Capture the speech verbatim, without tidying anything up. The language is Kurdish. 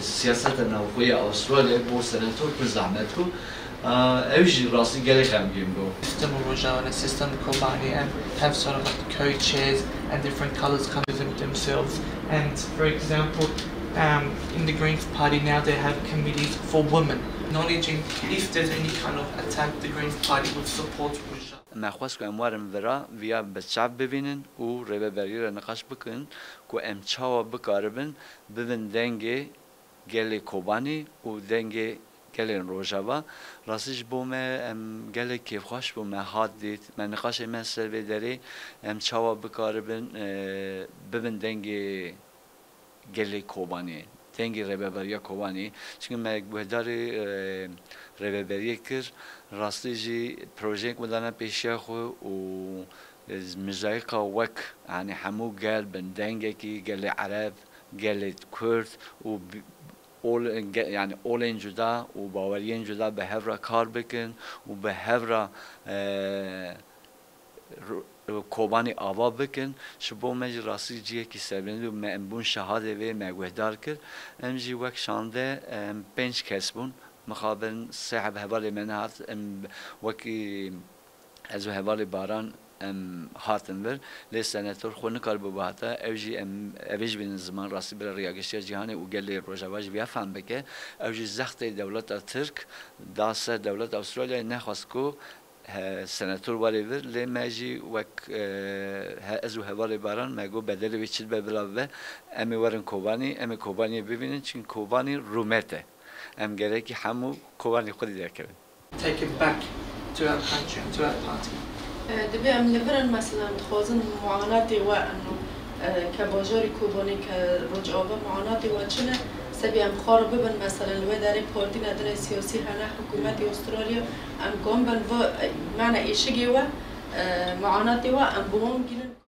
Siyaseta navxwe ya Avustralyayê bo senator pir zehmet bû. Ew jî rastî gelek xemgîn bû. System û Rojava, system Kobani, em have sort of like coaches and different colors come within themselves. And for example, um, in the Greens Party now they have committees for women. Acknowledging if there's any kind of attack, the Greens Party would support Rojava. Me xwest ku em werin vira, viya bi çav bibînin û rêveberiyê re niqaş bikin ku em çawa bikaribin bibin dengê gelê Kobanî û dengê gelên Rojava. Rastî ji bo me em gelek kêfxweş bû me hat dît. Me niqaşê me ser vê derê em çawa bikaribin, e, bibin dengê gelê Kobanî, dengê rêveberiya Kobanî. Çimkî me guhdarî, e, rêveberiyê kir. Rastî jî projeyek wê dane pêşiya xwe û, e, mijayîqa wek, yanî hemû gel bin dengekî, gelê Ereb, gelê Kurd û bi-, ol-, ge-, yanî olên cuda û baweriyên cuda bi hev re kar bikin û bi hev re, e, ro-, Kobanî ava bikin. Ji bo me jî rastî cihekî serbilindî bû. Me, em bûn şahadê vê, me guhdar kir. Em jî wek şande, em pênc kes bûn. Mixabin sê heb hevalê me nehat. Em wekî ez û hevalê Baran em hatin vir. Lê senator xwe nikaribû bihata. Ew jî em, ev ê jî bînin ziman rastî bira rêya giştiya cîhanê û gelê Rojava jî viya fehm bike. Ew jî zextê dewleta Tirk da ser dewleta Avustralyayê, nexwest ku he, senator were vir, lê me jî wek, e, he, ez û hevalê Baran me got bedelê wê çi dibe bila bibe, em ê werin Kobanî, em ê Kobaniyê bibînin, çimkî Kobanî rûmet e. Em gerekî hemû Kobanî xwedî derkevin. Take it back to our country and to our party. E, divê em li vir in, mesela, em dixwazin muanatê we, em, e, ke bajarê Kobanê, ke Rojava, muanatê we çi ne? Sebî em xwe re bibin, mesela, li wê derê partî nedine siyasî hene, hikûmetê Astralya, em kom bin va, e, mane êşigê we, e, muanatê we, em bi wan bigînin.